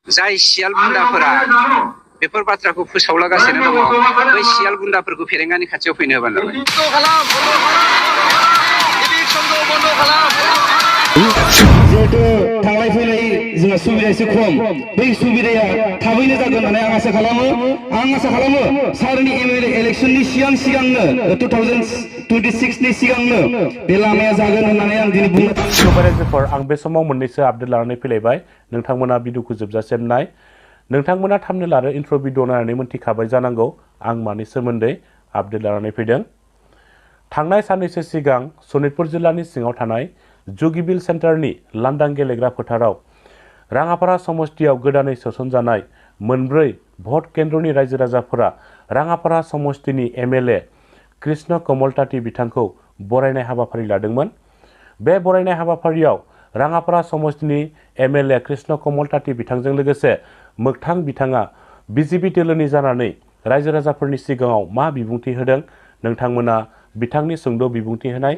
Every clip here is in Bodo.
जाय सियाल गुन्दाफोरा बेफोर बाथ्राखौ फोसावलागासिनो दङ बै सियाल गुन्दाफोरखौ फेरेंगानि खाथियाव फैनो होबानो जाबाय। जिहेतु थांलाय फैलाय जोंहा सुबिदा एसे खम बै सुबिदाया थाबैनो जागोन होननानै आं आसा खालामो सारनि एमएलए इलेक्शननि सिगांनो 2026 नि सिगांनो बे लामाया जागोन होननानै आं दिनै बुंनो सुबारायजोफोर आं बे समाव मोननैसो आपडेट लानानै फैलायबाय। नोंथांमोना भिडिअखौ जोबजासिम नाय। नोंथांमोना थाम्बनेल आरो इन्ट्र भिडिअ नायनानै मोनथिखाबाय जानांगौ आं मानि सोमोन्दै आपडेट लानानै फैदों। थांनाय साननैसो सिगां सनितपुर जिल्लानि सिङाव थानाय जुगिबिल सेन्टारनि लांदां गेलेग्रा फोथाराव राङापारा समष्टियाव गोदानै सोसनजानाय मोनब्रै भट केन्द्रनि रायजो राजाफोरा राङापारा समष्टिनि एमएलए कृष्ण कमल ताती बिथांखौ बरायनाय हाबाफारि लादोंमोन। बे बरायनाय हाबाफारियाव राङापारा समष्टिनि एमएलए कृष्ण कमल ताती बिथांजों लोगोसे मोगथां बिथाङा BJP दोलोनि जानानै रायजो राजाफोरनि सिगाङाव मा बिबुंथि होदों नोंथांमोना बिथांनि सुंद' बिबुंथि होनाय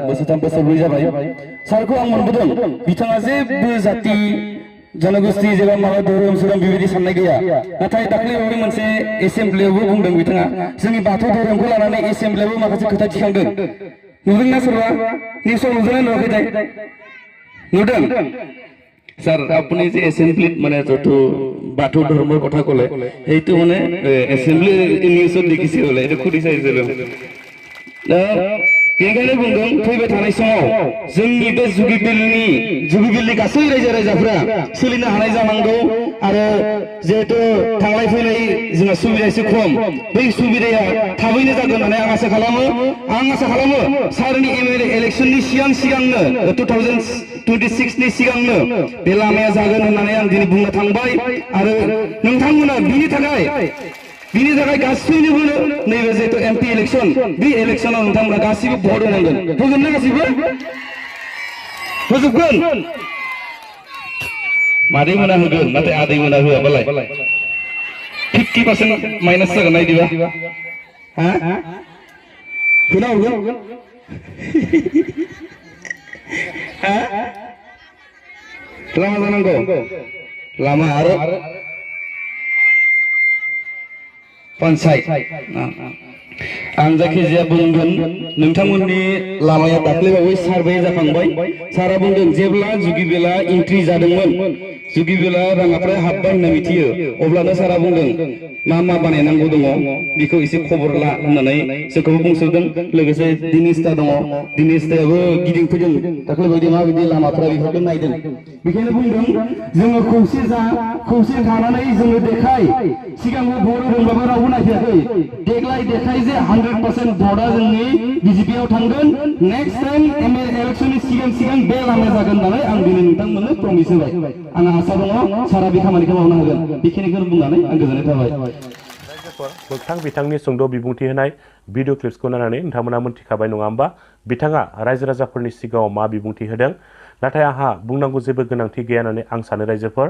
बोसोरथाम बोसोरब्रै जाबाय सारखौ आं मोनबोदों बिथाङा जेबो जाति जनगोष्ठी जेबा माबा धोरोम सोरोम बेबायदि साननाय गैया। नाथाय दाख्लैबावै मोनसे एसेम्ब्लियावबो बुंदों बिथाङा जोंनि बाथौ धोरोमखौ लानानै एसेम्ब्लियावबो माखासे खोथा थिखांदों। नुदोंना सोरबा निउसाव नुदोंना नुवाखै नुदों স্যার আপনি যে এসেম্বলি মানে যত বাথৌ ধর্মের কথা কলে এইটো মানে এসেম্বলি নিউজত দেখিছি হলে এটা খুঁটি চাইছিলাম बेनिखायनो बुंदों फैबाय थानाय समाव जोंनि बे जुगिबिलनि गासै रायजो राजाफोरा सोलिनो हानाय जानांगौ आरो जिहेतु थांलाय फैलाय जोंहा सुबिदा एसे खम बै सुबिदाया थाबैनो जागोन होननानै आं आसा खालामो सारनि एमएलए इलेक्शननि सिगांनो 2026 नि सिगांनो बे लामाया जागोन होननानै आं दिनै बुंनो थांबाय आरो नोंथांमोना बिनि थाखाय गासैनोबो नैबे जिहेतु MP इलेक्शन बे इलेक्शनाव नोंथांमोना गासैबो भट होनांगोन। होगोन ना गासैबो होजोबगोन मादै मोना होगोन नाथाय आदै मोना होआबालाय 50% माइनास जागोन नायदिबा हा होना हरगोन हा लामा जानांगौ लामा आरो पंचायत आं जायखिजाया बुंगोन नोंथांमोननि लामाया दाख्लैबावै सारभे जाखांबाय। सारा बुंदों जेब्ला जुगिबिला एन्ट्रि जादोंमोन जुगिबिला राङापारा हाबबाय होनना मिथियो अब्लानो सारा बुंदों मा बानायनांगौ दङ बेखौ एसे खबर ला होननानै जोंखौबो बुंसोदों। लोगोसे दिनेशदा दङ दिनेशदायाबो गिदिंफैदों दाख्लैबायदि माबायदि लामाफोरा बेफोरखौ नायदों। बेखायनो बुंदों जोङो खौसे थानानै जोङो देखाय सिगाङाव भट होदोंब्लाबो रावबो नायफैयाखै देग्लाय देखाय जे 100% भटआ जोंनि BJPआव थांगोन नेक्स्ट टाइम एमएलए इलेक्शननि सिगां बे लामाया जागोन होननानै आं दिनै नोंथांमोननो प्रमिस होबाय। आंहा आसा दङ सारा बे खामानिखौ मावनो हागोन बेखिनिखौनो बुंनानै आं गोजोननाय थाबाय। मोगथां बिथांनि सुंद' बिबुंथि होनाय भिडिअ क्लिप्सखौ नायनानै नोंथांमोना मोनथिखाबाय नङा होमबा बिथाङा रायजो राजाफोरनि सिगाङाव मा बिबुंथि होदों। नाथाय आंहा बुंनांगौ जेबो गोनांथि गैया होननानै आं सानो रायजोफोर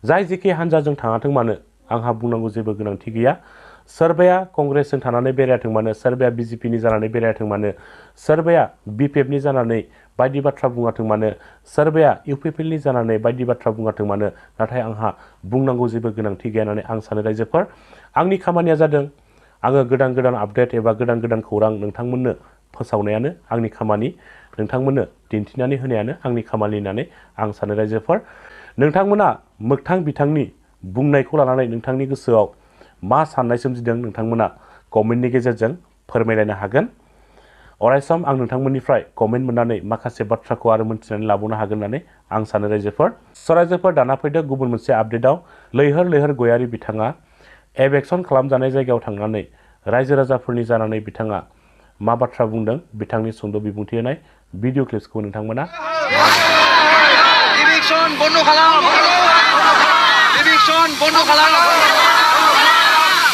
जाय जेखि हान्जाजों थाङाथों मानो आंहा बुंनांगौ जेबो गोनांथि गैया। सोरबाया कंग्रेसजों थानानै बेरायाथों मानो सोरबाया BJPनि जानानै बेरायाथों मानो सोरबाया BPFनि जानानै बायदि बाथ्रा बुङाथों मानो सोरबाया UPPनि जानानै बायदि बाथ्रा बुङाथों मानो नाथाय आंहा बुंनांगौ जेबो गोनांथि गैया होननानै आं सानो रायजोफोर आंनि खामानिया जादों आङो गोदान आपडेट एबा गोदान खौरां नोंथांमोननो फोसावनायानो आंनि खामानि नोंथांमोननो दिन्थिनानै होनायानो आंनि खामानि होननानै आं सानो रायजोफोर नोंथांमोना मोगथां बिथांनि बुंनायखौ लानानै नोंथांनि गोसोआव मा साननाय सोमजिदों नोंथांमोना कमेन्टनि गेजेरजों फोरमायलायनो हागोन। अरायसम आं नोंथांमोननिफ्राय कमेन्ट मोननानै माखासे बाथ्राखौ आरो मोनथिनानै लाबावनो हागोन होननानै आं सानो रायजोफोर दाना फैदो गुबुन मोनसे आपडेटआव लैहोर गयारि बिथाङा एबेक्सन खालामजानाय जायगायाव थांनानै रायजो राजाफोरनि जानानै बिथाङा मा बाथ्रा बुंदों बिथांनि सुंद' बिबुंथि होनाय भिडिअ क्लिप्सखौ नोंथांमोना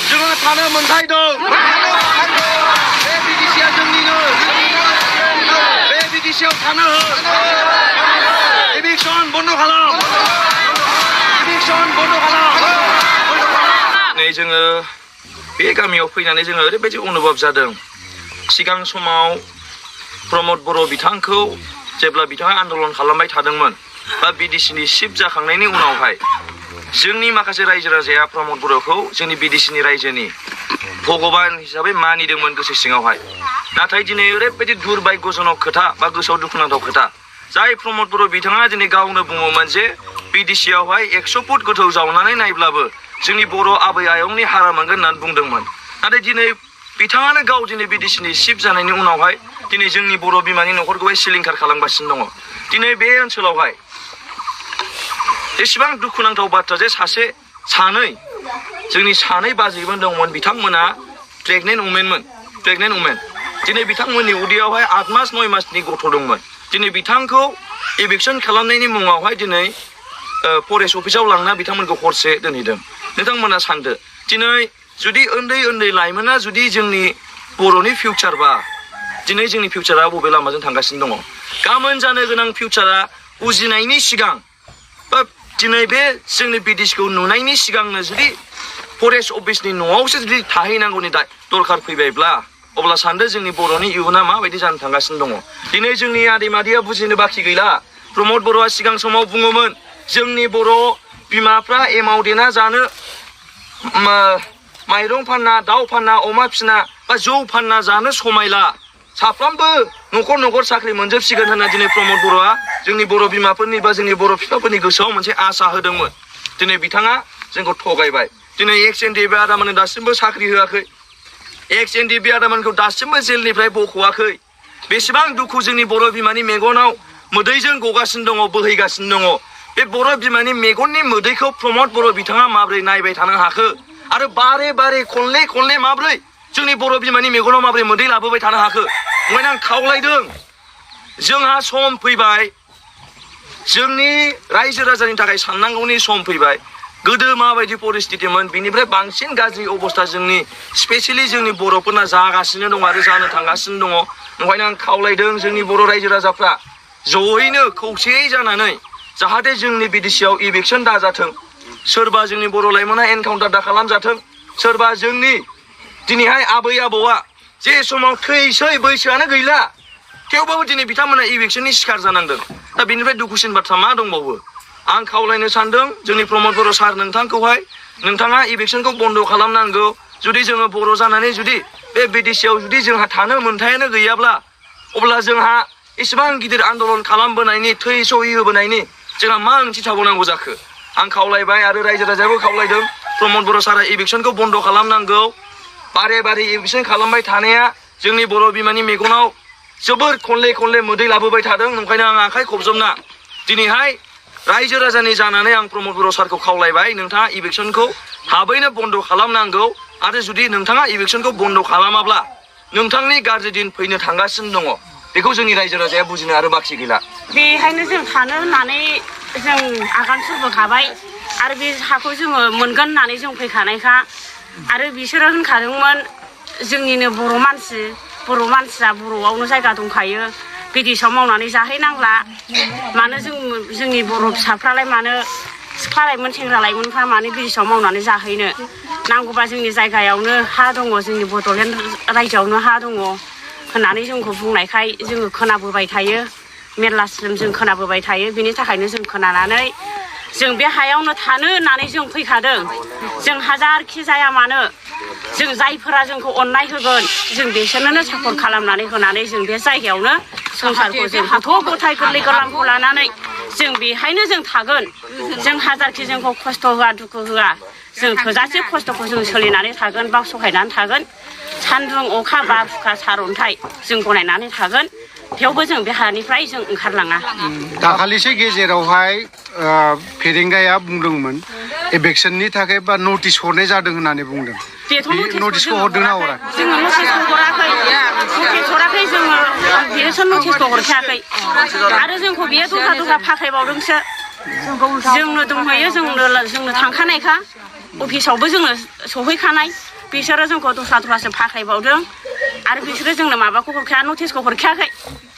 जोङो थानो मोनथाय दं बे BDCआ जोंनिनो बे BDCआव थानो हो इभिक्सन बन्द खालाम नै जोङो बे गामियाव फैनानै जोङो ओरैबायदि अनुभब जादों सिगां समाव प्रमोद बर' बिथांखौ जेब्ला बिथाङा आन्दलन खालामबाय थादोंमोन बा बिडिसिनि चिफ जाखांनायनि उनावहाय जोंनि माखासे रायजो राजाया प्रमद बर'खौ जोंनि बिडिसिनि रायजोनि भगबान हिसाबै मानिदोंमोन गोसो सिङावहाय। नाथाय दिनै ओरैबायदि दुर्भाग्यजनक खोथा बा गोसोआव दुखुनांथाव खोथा, जाय प्रमद बर' बिथाङा दिनै गावनो बुङोमोन जे बिडिसियावहाय 100 फुट गोथौ जावनानै नायब्लाबो जोंनि बर' आबै आयंनि हारा मोनगोन होननानै बुंदोंमोन। नाथाय दिनै बिथाङानो गाव दिनै बिडिसिनि चिफ जानायनि उनावहाय दिनै जोंनि बर' बिमानि न'खरखौहाय सिलिंखार खालामगासिनो दङ। दिनै बे ओनसोलावहाय एसेबां दुखुनांथाव बाथ्रा जे सानै जोंनि सानै बाजैमोन दंमोन, बिथांमोना प्रेगनेन्ट उमेन। दिनै बिथांमोननि उदैयावहाय 8 मास 9 मासनि गथ' दंमोन। दिनै बिथांखौ इभिकसन खालामनायनि मुङावहाय दिनै फरेस्ट अफिसाव लांना बिथांमोनखौ हरसे दोनहैदों। नोंथांमोना सानदो, दिनै जुदि उन्दै लाइमोना जुदि जोंनि बर'नि फिउचारबा दिनै जोंनि फिउचारा बबे लामाजों थांगासिनो दङ? गाबोन जानो गोनां फिउचारा उजिनायनि सिगां बा दिनै बे जोंनि बिडिसिखौ नुनायनि सिगांनो जुदि फरेस्ट अफिसनि न'आवसो जुदि थाहैनांगौनि दरखार फैबायब्ला अब्ला सानदो जोंनि बर'नि इयुना माबायदि जानो थांगासिनो दङ। दिनै जोंनि आदै मादैया बुजिनो बाखि गैला। प्रमद बर'आ सिगां समाव बुङोमोन जोंनि बर' बिमाफ्रा एमाव देना जानो माइरं फानना, दाउ फानना, अमा फिना बा जौ फानना जानो समायला, साफ्रोमबो न'खर साख्रि मोनजोबसिगोन होनना दिनै प्रमद बर'आ जोंनि बर' बिमाफोरनि बा जोंनि बर' बिफाफोरनि गोसोआव मोनसे आसा होदोंमोन। दिनै बिथाङा जोंखौ थगायबाय। दिनै एक्स एनडिएफबि आदामोननो दासिमबो साख्रि होआखै, एक्स एनडिएफबि आदामोनखौ दासिमबो जेलनिफ्राय बख'वाखै। बेसेबां दुखु जोंनि बर' बिमानि मेगनाव मोदैजों गगासिनो दङ, बोहैगासिनो दङ। बे बर' बिमानि मेगननि मोदैखौ प्रमद बर' बिथाङा माबोरै नायबाय थानो हाखो आरो बारे खनले माबोरै जोंनि बर' बिमानि मेगनाव माबोरै मोदै लाबोबाय थानो हाखो? ओंखायनो आं खावलायदों, जोंहा सम फैबाय, जोंनि रायजो राजानि थाखाय साननांगौनि सम फैबाय। गोदो माबायदि परिस्थितिमोन बिनिफ्राय बांसिन गाज्रि अबस्था जोंनि स्पेसियेलि जोंनि बर'फोरना जागासिनो दङ आरो जानो थांगासिनो दङ। ओंखायनो आं खावलायदों जोंनि बर' रायजो राजाफ्रा जयैनो खौसेयै जानानै जाहाथे जोंनि बिडिसियाव इभिकसन दाजाथों, सोरबा जोंनि बर' लाइमोना एनकाउन्टार दा खालामजाथों, सोरबा जोंनि दिनैहाय आबै आबौआ जे समाव थैसै बैसोआनो गैला थेवबाबो दिनै बिथांमोना इभिकसननि शिकार जानांदों। दा बेनिफ्राय दुखुसिन बाथ्रा मा दंबावो? आं खावलायनो सानदों जोंनि प्रमद बर' सार नोंथांखौहाय, नोंथाङा इभिकसनखौ बन्द' खालामनांगौ। जुदि जोङो बर' जानानै जुदि बे बिडिसियाव जुदि जोंहा थानो मोन्थायानो गैयाब्ला अब्ला जोंहा इसेबां गिदिर आन्दलन खालामबोनायनि, थै सहि होबोनायनि जोंहा मा ओंथि थाबावनांगौ जाखो? आं खावलायबाय आरो रायजो राजायाबो खावलायदों प्रमद बर' सारा इभिकसनखौ बन्द' खालामनांगौ। बारे इभिकसन खालामबाय थानाया जोंनि बर' बिमानि मेगनाव जोबोर खनले मोदै लाबोबाय थादों। ओंखायनो आं आखाइ खबजबना दिनैहाय रायजो राजानि जानानै आं प्रमद बर' सारखौ खावलायबाय, नोंथाङा इभिकसनखौ थाबैनो बन्द' खालामनांगौ। आरो जुदि नोंथाङा इभिकसनखौ बन्द' खालामाब्ला नोंथांनि गाज्रि दिन फैनो थांगासिनो दङ। बेखौ जोंनि रायजो राजाया बुजिनो आरो बाखि गैला। बेहायनो जों थानो होननानै जों आगान सुरबोखाबाय आरो बे हाखौ जोङो मोनगोन होननानै जों फैखानायखा। आरो बिसोरो होनखादोंमोन जोंनिनो बर' मानसिया बर'आवनो जायगा दंखायो, बिदेशआव मावनानै जाहैनांला। मानो जोंनि बर' फिसाफ्रालाय मानो सिख्ला लाइमोन सेंग्रा लाइमोनफ्रा मानो बिदेशआव मावनानै जाहैनो? नांगौबा जोंनि जायगायावनो हा दङ, जोंनि बड'लेण्ड रायजोआवनो हा दङ होननानै जोंखौ बुंनायखाय जोङो खोनाबोबाय थायो, मेरलासिम जों खोनाबोबाय थायो। बिनि थाखायनो जों खोनानानै जों बे हायावनो थानो होननानै जों फैखादों। जों हाजारखि जाया मानो जों जायफोरा जोंखौ अननाय होगोन जों बिसोरनोनो सापर्ट खालामनानै होनानै जों बे जायगायावनो संसारखौ जों गथ' गथाय गोरलै गोरलामखौ लानानै जों बेहायनो जों थागोन। जों हाजारखि जोंखौ खस्थ' होआ दुखु होआ जों थोजासे खस्थ'खौ जों सोलिनानै थागोन बा सहायनानै थागोन। सान्दुं अखा बारहुंखा सारअन्थाइ जों गनायनानै थागोन। थेवबो जों बे हानिफ्राय जों ओंखारलाङा। दाखालिसो गेजेरावहाय फेरेंगाया बुंदोंमोन इभिकसननि थाखाय बा नटिस हरनाय जादों होननानै बुंदों। नटिसखौ हरदोंना हरा? जोङो नटिसखौ हराखै, जोङो बिसोर नटिसखौ हरखायाखै। आरो जोंखौ बियो दफा फाखायबावदोंसो। जोंनो दंहैयो, जोंनो थांखानायखा, अफिसावबो जोङो सहैखानाय। बिसोरो जोंखौ दस्रासो फाखायबावदों आरो बिसोरो जोंनो माबाखौ हरखाया, नटिसखौ हरखायाखै,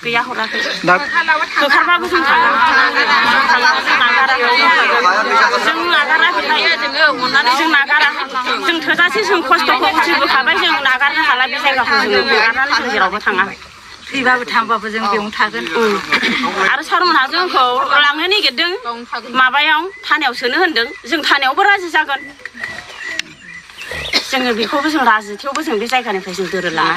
गैया हराखै। होखारबाबो जों थाङा, जों नागारा, जों थोजासे जों खस्थ'खौ उथिबोखाबाय, जों नागारनो हाला बे जायगाखौ, जों नागारनानै जों जेरावबो थाङा। थैबाबो थांबाबो जों बेयावनो थागोन आरो सारमोनहा जोंखौ लांनो नागिरदों माबायाव थानायाव सोनो होनदों जों थानायावबो राजि जागोन जोङो बेखौबो जों राजि थेवबो जों बे जायगानिफ्राय जों दोरोदलाङा